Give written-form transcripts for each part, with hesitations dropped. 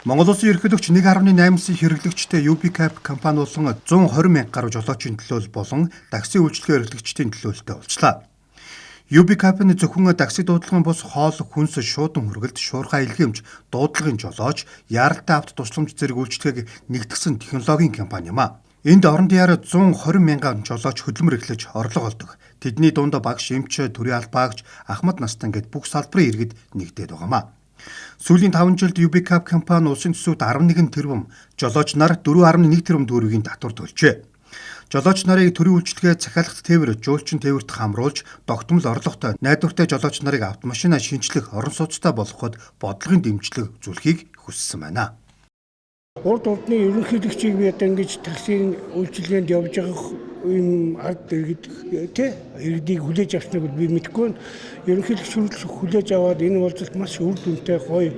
Монгол Улсын ерөнхийлөгч 1.8 сая хэрэглэгчтэй UBCab компани болон 120 мянга гаруй жолоочийн төлөөлөл болон такси үйлчилгээ эрхлэгчдийн төлөөлөлтөй уулзлаа. UBCab нь зөвхөн такси дуудлагын бус хоол хүнс шуудан хүргэлт, шуурхай илгээмж, дуудлагын жолооч, яаралтай авто тусламж зэрэг үйлчилгээг нэгтгсэн технологийн компани юм а. Энд орон даяар 120 мянган жолооч хөдөлмөр эрхлэж орлого олдог. Тэдний дунд багш, эмч, төрийн албаагч, ахмад настан гээд бүх салбарын иргэд нэгдээд байгаа юм а. Сүүлийн 5 жилд UBCab компани улсын төсөвт 11 тэрбум, жолооч нар 4.1 тэрбум төгрөгийн татвар төлжээ. Жолооч нарыг төрийн үйлчилгээ захиалгат тээвэр, жуулчин тээвэрт хамруулж, тогтмол орлоготой, найдвартай жолооч нарыг автомашина шинэчлэх орон сууцтай болгоход бодлогын дэмжлэг үзүүлэхийг хүссэн байна. Урд урдны ерөнхийлөгчийг би одоо ингэж таксийн үйлчилгээнд явж байгаа ийм ард иргэд тий иргэдийг хүлээж авсныг бол би мэдэхгүй байна. Ерөнхийлөгч хүртэл хүлээж аваад энэ уулзалт маш үр дүнтэй, гоё,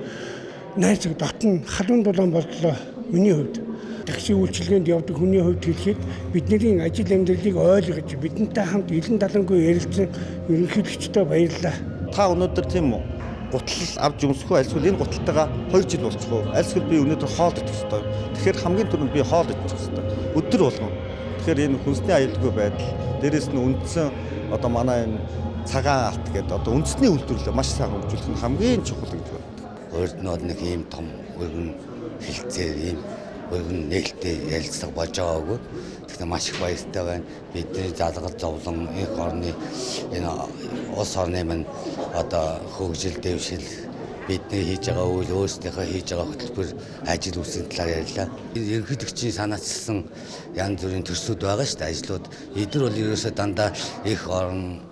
найзаг, дотно, халуун дулаан боллоо миний хувьд. Такси үйлчилгээнд явдаг хүний хувьд хэлэхэд бидний ажил амьдралыг ойлгож, бидэнтэй хамт илэн далангүй ярилцсан ерөнхийлөгчдөө баярлалаа. Та өнөөдөр тийм үү гутал авч өмсөх үү, альсвал энэ гуталтайгаа 2 жил болчих уу? Альсвал би өнөөдөр хоол идэх ёстой. Тэгэхээр хамгийн түрүүнд би хоол идчих ёстой. Өдөр болгон. Тэгэхээр энэ хүнсний аюулгүй байдал, дээрэс нь үндсэн одоо манай энэ цагаан алт гэдэг одоо үндэсний үйлдвэрлэлээ маш сайн хөгжүүлэх нь хамгийн чухал гэж боддог. Урд нь бол нэг ийм том өргөн хэлцээр, ийм өргөн нээлттэй ярилцлага болж байгаагүй. Тэгэхээр маш их баяртай байна. Бидний залгал зовлон, эх орны, энэ улс орны минь одоо хөгжил дэвшил, бидний хийж байгаа үйл, өөрсдийнхөө хийж байгаа хөтөлбөр, ажил үйлсийн талаар ярьлаа. Ерөнхийлөгчийн санаачилсан янз бүрийн төслүүд байгаа шүү дээ, ажлууд. Эдгээр бол ерөөсөө дандаа эх орон,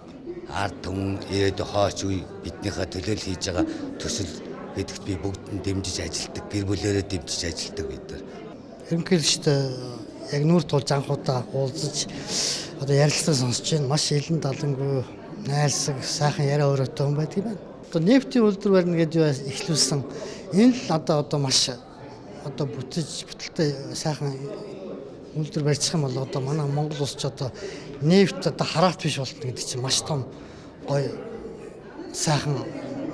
ард түмэн, ирээдүйн хойч үе биднийхээ төлөөлөл хийж байгаа төсөл гэдэгт би бүгд нь дэмжиж ажилладаг, гэр бүлээрээ дэмжиж ажилладаг бид нар. Ерөнхийлөгчтэй яг нүүр тулж анх удаа уулзаж одоо ярилцлага сонсож байна. Маш илэн далангүй, найрсаг, сайхан яриа өрөөтэй хүн байдаг юм байна. Одоо нефтийн үйлдвэр барина гэж эхлүүлсэн. Энэ л одоо маш одоо бүтэж бүтэлтэй сайхан үйлдвэр барьчих юм бол одоо манай Монгол улс ч одоо нефт одоо хараат биш болно гэдэг чинь маш том гоё сайхан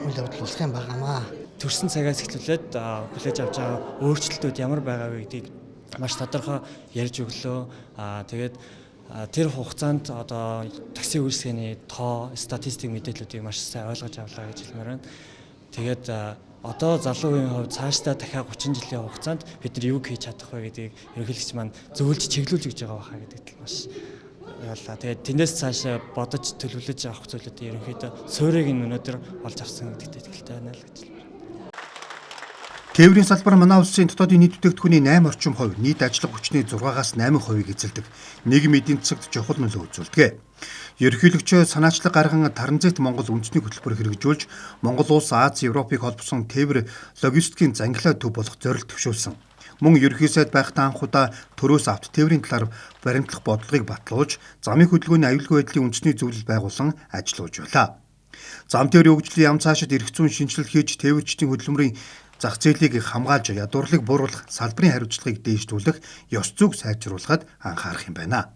үйл явдал болох юм байгаамаа. Төрсэн цагаас эхлүүлээд хүлээж авч байгаа өөрчлөлтүүд ямар байгаа вэ гэдгийг маш тодорхой ярьж өглөө. Тэгээд тэр хугацаанд одоо такси үйлчилгээний тоо, статистик мэдээллүүдийг маш сайн ойлгож авлаа гэж хэлмээр байна. Тэгээд одоо залуу үеийн хувьд цаашдаа дахиад 30 жилийн хугацаанд бид нар юу хийж чадах вэ гэдгийг ерөнхийлөгч маань зөвлөж чиглүүлж өгч байгаа байхаа гэдэгт маш ялла. Тэгээд тэндээс цаашаа бодож төлөвлөж авах зүйлүүдийг ерөнхийдөө суурийг нь өнөөдөр олж авсан гэдэгт итгэлтэй байна л гэж хэлмээр. Тээврийн салбар манай улсын дотоодын нийт бүтээгдэхүүний 8 орчим хувь, нийт ажиллах хүчний 6-аас 8 хувийг эзэлдэг. Нийгэм эдийн засагт чухал нөлөө үзүүлдэг. Ерөнхийлөгчөө санаачлаг гарган Транзит Монгол үндэсний хөтөлбөр хэрэгжүүлж, Монгол улс Ази, Европыг холбосон тээвэр логистикийн зангилаа төв болох зорилт төвшүүлсэн. Мөн ерөнхий сайд байхдаа анх удаа төрөөс авто тээврийн талаар баримтлах бодлогыг батлуулж, замын хөдөлгөөний аюулгүй байдлын үндэсний зөвлөл байгуулан ажиллуулж байлаа. Зам тээврийн хөгжлийн яам цаашид эрх зүйн шинэчлэл хийж, тээвэрчдийн хөдөлмөрийн зах зээлийг хамгаалж, ядуурлыг бууруулах, салбарын хариуцлагыг дээшлүүлэх, ёс зүйг сайжруулахад анхаарах юм байна.